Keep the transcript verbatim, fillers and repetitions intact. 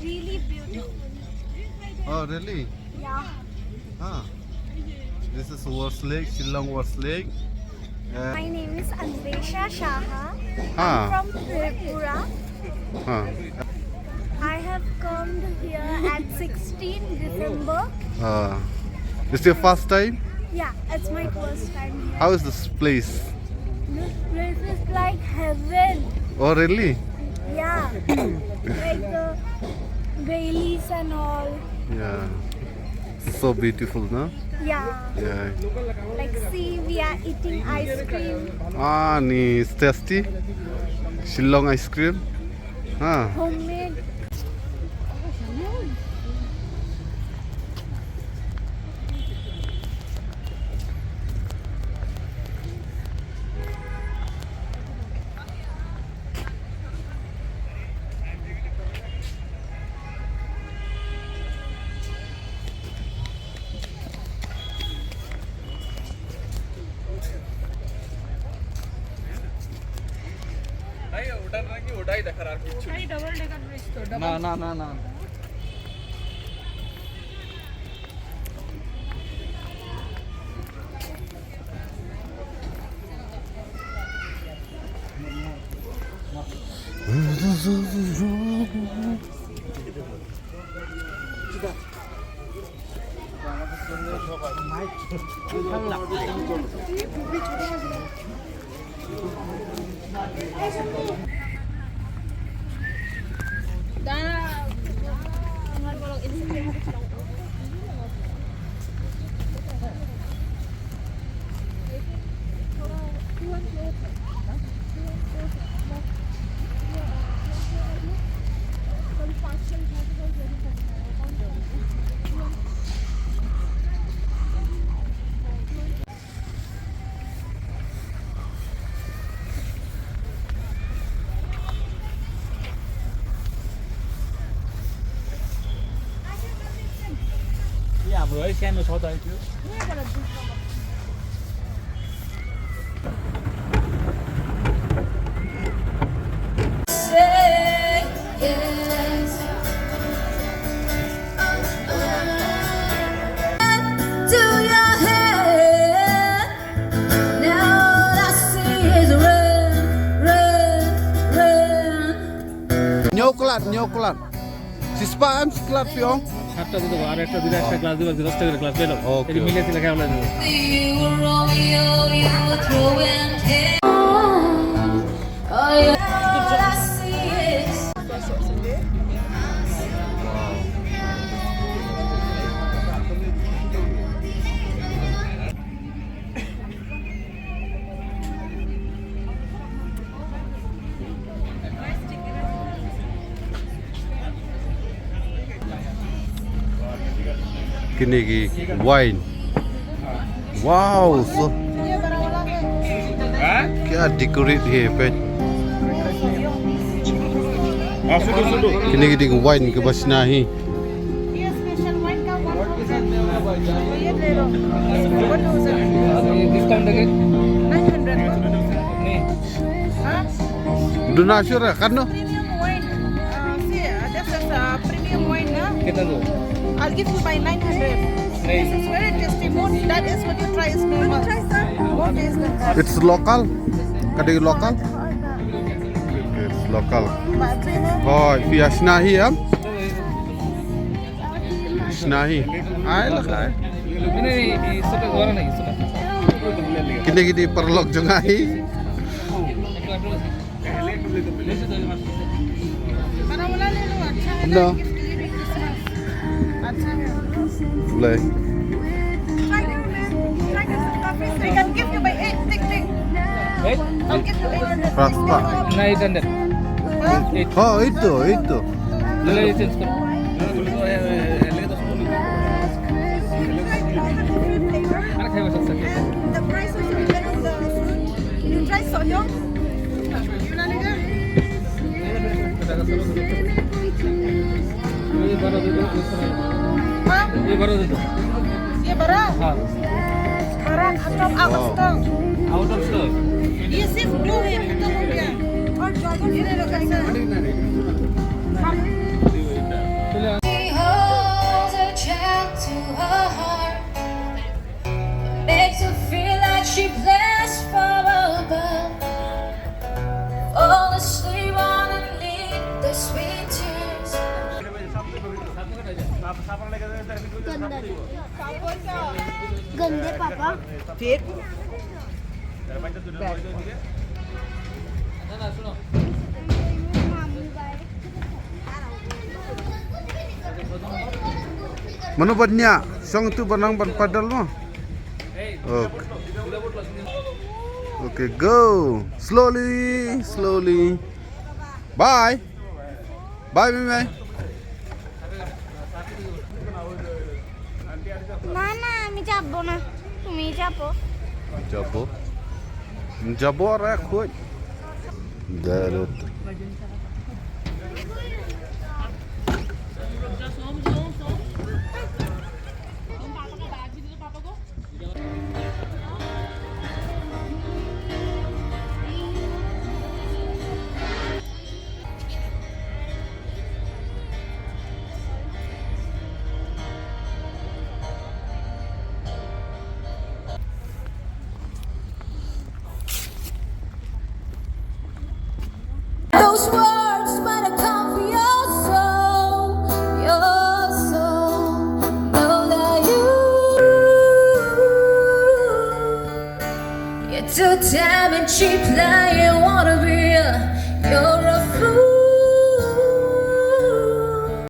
Really beautiful. Oh, really? Yeah. Huh. This is West Lake, Shillong West Lake. Uh, My name is Anvesha Shaha. Ah. I'm from Tripura. Huh. I have come here at sixteen December. Uh, it's your first time? Yeah, it's my first time here. How is this place? This place is like heaven. Oh, really? Yeah. Like the valleys and all. Yeah. So beautiful, no? Yeah. Yeah. Like, see, we are eating ice cream. Ah, ni tasty. Shillong ice cream. Ha. Homemade. না, ওটাই দেখার, আর কিচ্ছু নেই। ওটাই double decker bridge তো, না, ডাবল। না, না, না। Ñiew klat, ñiew klat. Sispah em, si klat phi ong? সাতটা দিতে হবে, আর একটা দিলে একটা ক্লাস দিবে, আজকে দশটা করে ক্লাস পেলাম। ওকে, এই মিলে ওকে। তিলে খেয়ে আমরা দেবো। Kine ki wine. Wow, so kya decorate hai pet. Kine ki ding wine kaba shna hi. ये स्पेशल वाइन का वन थाउजेंड। ये ले लो। One thousand. डिस्काउंट देंगे? Nine hundred. नहीं। हाँ? Duna sure, kan no? Premium wine. Ah, see, this is a premium wine, ना? कितना दो? I'll give you by nine hundred. नहीं। This is very tasty. More, that is what you try is normal. More taste than that. It's local? Ka dei local? It's local. Hoi, phi ïa shna hi em? Shna hi. Ai la kai. Kine ki dei paralok jong nga hi. No. Lai. I'll give you by eight, take, take. I'll give you eight. Raspa. Nine hundred. Huh? Oh, itu, itu. Nine hundred. And the price also depends on the fruit. You try Sohyeon? ये बड़ा दे दो, ये बड़ा दे दो। हाँ? ये बड़ा दे दो। ये बड़ा? हाँ। बड़ा खत्म, out of stock। Out of stock। ये सिर्फ दो है, खत्म हो गया। और ड्रैगन ये ले लो, कैसा है? हाँ। गंदे पापा। फिर Mano ban nia, song tu banang ban paddle mo. Okay. Okay, go. Slowly, slowly. Bye. Bye, bye, bye. না, না, আমি যাবো না, তুমি যাবো। যাবো। যাবো আর এখন। Darut. Those words might have come from your soul, your soul. Know that you, you're too damn and cheap, lying wannabe. You're